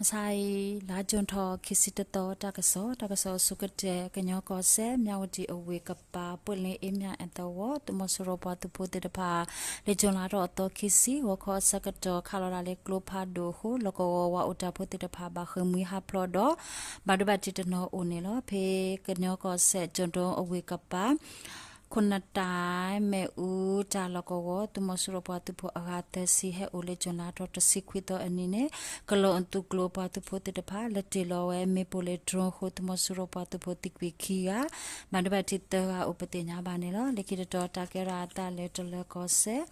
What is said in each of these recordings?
မဆါအံၤ လါကၠိၣ်ထီၣ် ခံဆံတသီ တၢ်ကစီၣ်, တၢ်ကစီၣ်အဆိကတၢၢ် ကညီကီၢ်စဲၣ် မၠၣ်ဝတံၣ်အဝ့ၢ်ကပၤ ပှ့ၢ်လ့အ့မၠၣ်အသဝီ သုးမီၤစိရိၤပှၤသုးဖိသ့ၣ်တဖၣ် လၢကၠိၣ်လါထီၣ်အသီခံဆံ ဂီၤခီအဆၢကတီၢ် ခးလီၤဒၣ်လၢကျိဖးဒိၣ်အဃိ လီၢ်ကဝီၤဝၤအိၣ်တၢ်ဖိသ့ၣ်တဖၣ် ဘၣ်ဃ့ၢ်မှံဟးဖျိးဒီး ဘၣ်ဒိဘၣ်ထံးတနီၤအိၣ်န့ၣ်လီၤ. ဖဲကညီကီၢ်စဲၣ် ကၠိၣ်ဒိအဝ့ၢ်ကပၤ ခိၣ်နတၢ် မ့ၣ်အူတၢ်လီၢ်ကဝီၤ သုးမီၤစိရိၤပှၤသုးဖိအဂၤသၢဆံ ဟဲအိၣ်လၢကၠိၣ်လါထီၣ်တဆံခွံသီအနံၤန့ၣ် ကလီၤအသုးကျိၤပှၤသုးဖိသ့ၣ်တဖၣ် လဲၤတ့ၢ်လီၤဝဲမ့ၣ်ပိၢ်လၢ drone အဃိ သုးမီၤစိရိၤပှၤသုးဖိသံကွံာ်ခံဂၤ, ဘၣ်ဒိဘၣ်ထံးသၢဂၤအိၣ်ပသ့ၣ်ညါဘၣ်န့ၣ်လီၤ. လၢခံတတီၤတၢ်ကဲထီၣ်အသးလၢတလၢၤကီၢ်စဲၣ်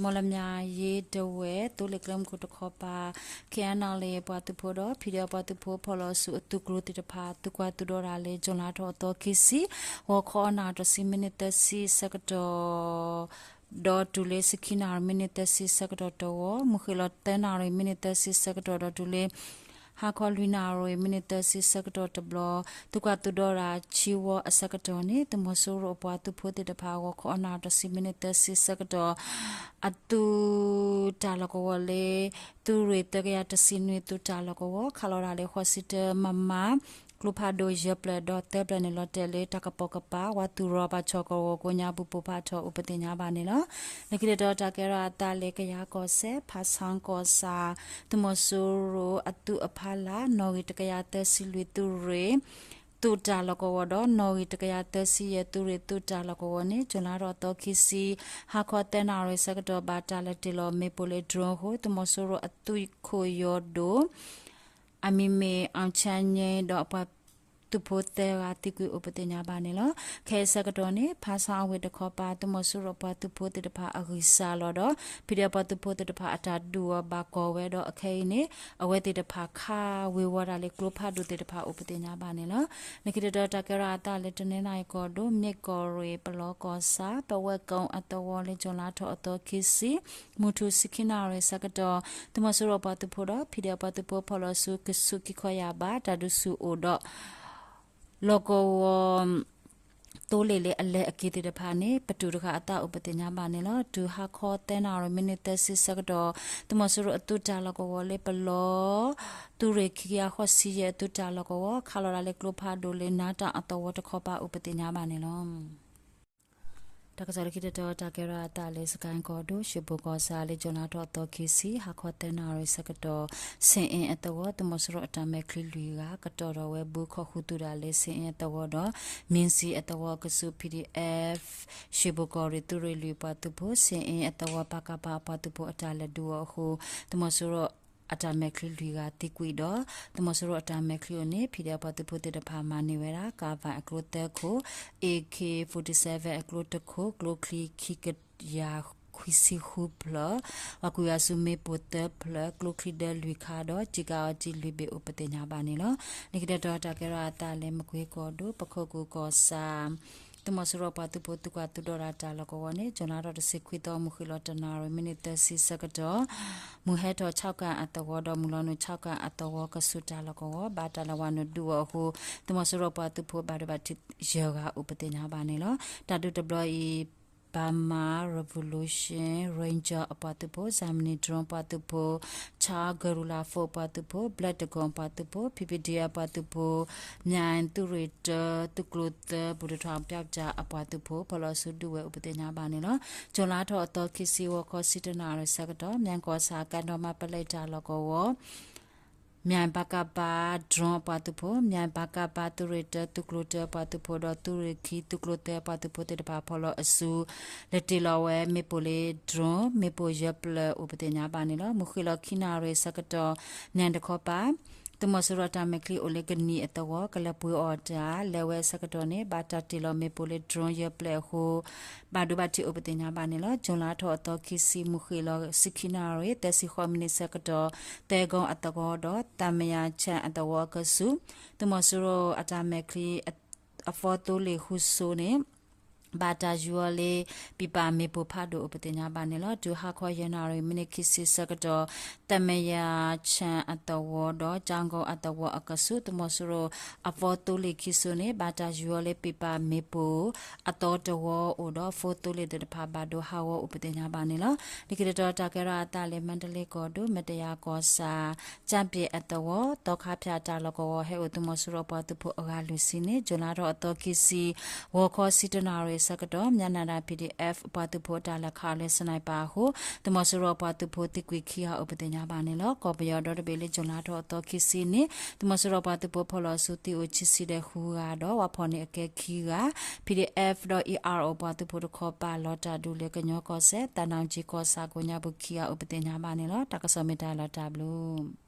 မီၣ်လမၠါ ယ့ဒဝဲၢ် သိလ့ၣ်ကျဲမုၢ်ခိၣ်တခီပၤ ခ့ၣ်အဲၣ်အဲၣ်လ်အ့ ပှၤသုးဖိဒီး ဖံးဒဲးပှၤသုးဖိ ဖီၣ်လီၤဆူအသုးကျိၤသ့ၣ်တဖၣ် သုးကွၢ်သုးဒီးတၢ်လၢ ကၠိၣ်လါထီၣ်အသီခံဆံ ဂီၤခီအနၣ်ရံၣ်တဆံမံးနံးသၢဆံဆၢကတီၢ် ဒီးတုၤလၢဆံခံနၣ်ရံၣ်မံးနံးသၢဆံဆၢကတီၢ်တဝီ, မုၢ်ဃ့ၢ်လီၤသၢနၣ်ရံၣ်မံးနံးသၢဆံဆၢကတီၢ်ဒီးတုၤလၢ ဟါခီလွံၢ်နၣ်ရံၣ်မံးနံးသၢဆံဆၢကတီၢ်တဘျီ သုးကွၢ်သုးဒီးတၢ်ဆံဝီအဆၢကတီၢ်န့ၣ် သုးမီၤစိရိၤအပှၤသုးဖိသ့ၣ်တဖၣ် ဂီၤခီအနၣ်ရံၣ်တဆံမံးနံးသၢဆံဆၢကတီၢ် အသုးတၢ်လီၢ်ကဝီၤလၢ သုးရ့ၣ်သၢကယၤတဆံနွံ သုးတၢ်လီၢ်ကဝီၤ ခးလီၤဒၣ်လၢ ဃိးဆံတၢ မမ ကျိဖးဒိၣ်ယဲၢ်ဖျၢၣ်ဒီးသၢဖျၢၣ်န့ၣ် လီၤတဲာ်လၢတၢ်ကပိာ်ကပၤ ဝၤသူၣ်ရီၤဘၣ်ဆီၣ်ကဝီၤကိးညါပူၤပိၢ်ဖးထီၣ်အိၣ်ပသ့ၣ်ညါဘၣ်န့ၣ်လီၤ. လၢခံတတီၤတၢ်ကဲထီၣ်အသးလၢကယၤကီၢ်စဲၣ် ဖါဆါကီၢ်ဆၣ် သုးမီၤစိရိၤအသုးအဖီလာ် နီၣ်ဂံၢ်တကယၤသၢဆံလွံၢ်သုးရ့ၣ် သုးတၢ်လီၢ်ကဝီၤဒီး နီၣ်ဂံၢ်တကယၤသၢဆံယဲၢ်သုးရ့ၣ်သုးတၢ်လီၢ်ကဝီၤန့ၣ် ကၠိၣ်လါထီၣ်အသီခံဆံ ဟါခီသၢနၣ်ရံၣ်ဆၢကတီၢ် ဘၣ်တၢ်လဲၤတ့ၢ်လီၤမ့ၣ်ပိၢ်လၢ drone အဃိ သုးမီၤစိရိၤအသုးခိၣ်ယီၤဒိၣ် အမံၤမ့ၢ် အောင်ချမ်းငြိမ်း ဒီးအပှၤသုးဖိသၢဂၤသံကွံာ်အိၣ်ပသ့ၣ်ညါဘၣ်န့ၣ်လီၤ. ခဲအံၤဆၢကတီၢ်န့ၣ် ဖါဆါအဝ့ၢ်တခီပၤ သုးမီၤစိရိၤပှၤသုးဖိသ့ၣ်တဖၣ်အဂံၢ်စၢ်လီၤဒီး ဖံးဒဲးပှၤသုးဖိသ့ၣ်တဖၣ်အတၢ်ဒုးအီၤဘၣ်ကီၢ်ဝဲဒီးအခဲအံၤန့ၣ် အဝဲသ့ၣ်တဖၣ်ခးဝ့ၤဝီၤတၢ်လၢကျိဖးဒိၣ်သ့ၣ်တဖၣ်အိၣ်ပသ့ၣ်ညါဘၣ်န့ၣ်လီၤ. လၢခံတတီၤတၢ်ကဲထီၣ်အသးလၢတနီသရံၣ်ကီၢ်ဒိၣ် မ့ၢ်ကီၢ်ရ့ၣ် ပလီကီၢ်ဆၣ် ပဝဲကိအသဝီလၢ ကၠိၣ်လါထီၣ်အသီခံဆံ မုၢ်ထူၣ်ဆံခံနၣ်ရံၣ်ဆၢကတီၢ် သုးမီၤစိရိၤပှၤသုးဖိဒီး ဖံးဒဲးပှၤသုးဖိဖီၣ်လီၤဆူကဆူးကံကီယၤဘၣ် တၢ်ဒုးဆူၣ်အိၣ်ဒီး လီၢ်ကဝီၤ သိလ့ၣ်လၢအလဲၤအက့ၤသ့ၣ်တဖၣ်န့ၣ် ပတုာ်တဃာ်အသးအိၣ်ပသ့ၣ်ညါဘၣ်န့ၣ်လီၤ. တုၤဟါခီသၢနၣ်ရံၣ်မံးနံးသၢဆံဆၢကတီၢ် သုးမီၤစိရိၤအသုးတၢ်လီၢ်ကဝီၤလၢပလီ သုးရ့ၣ်ခံကယၤဃိးဆံယဲၢ်အသုးတၢ်လီၢ်ကဝီၤ ခးလီၤဒၣ်လၢကျိဖးဒိၣ်လၢ နါတၢ်အသဝီတခီပၤအိၣ်ပသ့ၣ်ညါဘၣ်န့ၣ်လီၤ. တၢ်ကစီၣ်လၢခံတတီၤ တၢ်ကဲထီၣ်အသးလၢ စကဲၣ်ကီၢ်ဒိၣ် ရွှေဘိုကီၢ်ဆၣ်လၢ ကၠိၣ်လါထီၣ်အသီခံဆံ ဟါခီသၢနၣ်ရံၣ်ဆၢကတီၢ် ဆ့ၣ်အ့အသဝီ သုးမီၤစိရိၤအတၢ်မဲာ်ချံလွံၢ်ဂၤ ကတီၢ်ထီၣ်ဝဲဘူးခီၣ်ဃုာ်သုးတၢ်လၢ ဆ့ၣ်အ့အသဝီဒီး မ့ၣ်စံအသဝီအကဆူး PDF ရွှေဘိုကီၢ်ရ့ၣ်သုးရ့ၣ်လွံၢ်အပှၤသုးဖိ ဆ့ၣ်အ့အသဝီ ပကဖ အပှၤသုးဖိအတၢ်လဲၤဒုးအီၤအဃိ သုးမီၤစိရိၤအတၢ်မဲာ်ချံလွံၢ်ဂၤသံကွံာ်ဒီး သုးမီၤစိရိၤအတၢ်မဲာ်ချံအိၣ်န့ၣ် ဖံးဒဲးအပှၤသုးဖိသ့ၣ်တဖၣ်မၤန့ၢ်ဝဲဒၣ် ကၣ်ဘၣ်အကျိသၢခိၣ် AK forty-seven အကျိတခိၣ် ကျိချံခံကယၤခွံဆံဃုဖျၢၣ် ပှၤကွံာ်ဝဲဆူမ့ၣ်ပိၢ်သၢဖျၢၣ် ကျိချံဒၢလွံၢ်ခါဒီး ကျံးကါအီၤကျံးလွံၢ်ဘ့ၣ်အိၣ်ပသ့ၣ်ညါဘၣ်န့ၣ်လီၤ. လၢခံတတီၤတၢ်ကဲထီၣ်အသးလၢ မကွ့ကီၢ်ဒိၣ် ပခိၣ်ကူၣ်ကီၢ်ဆၣ် သုးမီၤစိရိၤပှၤသုးဖိသုးကွၢ်သုးဒီးတၢ်လီၢ်ကဝီၤန့ၣ် ကၠိၣ်လါထီၣ်တဆံခွံသီ မုၢ်ဃ့ၢ်လီၤတနၣ်ရံၣ်မံးနံးသၢဆံဆၢကတီၢ် မုၢ်ဟဲထီၣ်ဆၣ်ကၣ်အသဝီဒီး မုၢ်လီၤနုာ်ဆၣ်ကၣ်အသဝီကဆူးတၢ်လီၢ်ကဝီၤ ဘၣ်တၢ်လဲၤဝဲနုာ်ဒုးအီၤအဃိ သုးမီၤစိရိၤပှၤသုးဖိဘၣ်ဒိဘၣ်ထံးယဲၢ်ဂၤအိၣ်ပသ့ၣ်ညါဘၣ်န့ၣ်လီၤ. တၢ်ဒုးတဘျီအံၤ Burma Revolution Ranger အပှၤသုးဖိ Germany drone ပှၤသုးဖိ Char Guerrilla Force ပှၤသုးဖိ Black Dragon ပှၤသုးဖိ PPDF ပှၤသုးဖိ မၠၣ်သုးရ့ၣ်တၢ သုးကျိၤသၢ ဘူၣ်တထီၣ်ပျီကၠၣ်အပှၤသုးဖိ ဖီၣ်လီၤဆူဒုးဝဲအိၣ်ပသ့ၣ်ညါဘၣ်န့ၣ်လီၤ. ကၠိၣ်လါထီၣ်အသီခံဆံ ဂီၤခီဆံတနၣ်ရံၣ်ဆၢကတီၢ် မၠၣ်ကီၢ်ဆၣ် ကၣ်ဒီမါပလဲတၢ်လီၢ်ကဝီၤ မၠၣ်ပကဖ drone အပှၤသုးဖိ မၠၣ်ပကဖ သုးရ့ၣ်တၢ သုးကျိၤတၢ ပှၤသုးဖိဒီး သုးရ့ၣ်ခံ သုးကျိၤသၢ ပှၤသုးဖိသ့ၣ်တဖၣ် ဖီၣ်လီၤအစု လဲၤတ့ၢ်လီၤဝဲမ့ၣ်ပိၢ်လၢ drone မ့ၣ်ပိၢ်ယဲၢ်ဖျၢၣ်အိၣ်ပသ့ၣ်ညါဘၣ်န့ၣ်လီၤ. မုၢ်ဃ့ၢ်လီၤခံနၣ်ရံၣ်ဆၢကတီၢ် မၠၣ်တခီပၤ သုးမီၤစိရိၤအတၢ်မဲာ်ချံအိၣ်လၢကနံၣ်အသဝီ ကလဲၤပှ့ၤအီၣ်တၢ် လဲၤဝဲအဆၢကတီၢ်န့ၣ် ဘၣ်တၢ်တ့ၢ်လီၤမ့ၣ်ပိၢ်လၢ drone ယဲၢ်ဖျၢၣ်အဃိ ဘၣ်ဒိဘၣ်ထံးအိၣ်ပသ့ၣ်ညါဘၣ်န့ၣ်လီၤ. ကၠိၣ်လါထီၣ်အသီခံဆံ မုၢ်ဃ့ၢ်လီၤဆံခံနၣ်ရံၣ် သၢဆံဃိးမံးနံးဆၢကတီၢ် သဲကီအသဝီဒီး သးမယၤဆဲအသဝီအကဆူး သုးမီၤစိရိၤအတၢ်မဲာ်ချံ အဖီသိလ့ၣ်ဃုစိန့ၣ် ဘၣ်တၢ်ယူၤအီၤလၢ ပံးပာ်မ့ၣ်ပိၢ်ဖးဒိၣ်အိၣ်ပသ့ၣ်ညါဘၣ်န့ၣ်လီၤ. တုၤဟါခီယဲၢ်နၣ်ရံၣ် မံးနံးခံဆံဆၢကတီၢ် သမယၤခၠၣ်အသဝီဒီး ကၠၣ်ကိၣ်အသဝီအကဆူး သုးမီၤစိရိၤအ four သိလ့ၣ်ခံစိၤန့ၣ် ဘၣ်တၢ်ယူၤအီၤလၢ ပံးပာ်မ့ၣ်ပိၢ်အသီတဝီအိၣ်ဒီး four သိလ့ၣ်သ့ၣ်တဖၣ် ဘၣ်ဒိဟးဂီၤအိၣ်ပသ့ၣ်ညါဘၣ်န့ၣ်လီၤ. လၢခံတတီၤ တၢ်ကဲထီၣ်အသးလၢ မါတလ့ကီၢ်ဒိၣ် မတယၤကီၢ်ဆၣ် ကၠၣ်ပံၣ်အသဝီ သီခါဖၠၣ်တၢ်လီၢ်ကဝီၤ ဟဲအိၣ်သုးမီၤစိရိၤပှၤသုးဖိအဂၤလွံၢ်ဆံန့ၣ် ကၠူၤလါထီၣ်အသီခံဆံ ဂီၤခီဆံတၢနၣ်ရံၣ်အဆၢကတီၢ် မၠၣ်နၣ်ဒၣ် ပီၣ်ဒံၣ်အဲၣ် ပှၤသုးဖိအတၢ်လဲၤခးအီၤလၢ sniper အဃိ သုးမီၤစိရိၤပှၤသုးဖိသံကွံာ်ခံဂၤအိၣ်ပသ့ၣ်ညါဘၣ်န့ၣ်လီၤ. ကီၢ်ပယီၤဒီတဘ့ၣ်လၢ ကၠူၤလါထီၣ်အသီခံဆံန့ၣ် သုးမီၤစိရိၤပှၤသုးဖိဖီၣ်လီၤဆူသံအိၣ်ခံဆံဒီးဃုဂၤဒီး ဝးဖီၣ်န့ၢ်အကဲခံဂၤ ပီၣ်ဒံၣ်အဲၣ်ဒီး အံၤအါအိၣ် ပှၤသုးဖိတခီပၤလီၤတၢ်ဒုးလၢ ကညီကီၢ်စဲၣ် သၣ်နၣ်ကၠံကီၢ်ဆၣ်ကိးညါပူၤခံဂၤအိၣ်ပသ့ၣ်ညါဘၣ်န့ၣ်လီၤ. တၢ်ကစီၣ်မ့ၢ်တၢ်လီၤတၢ်ဘျုး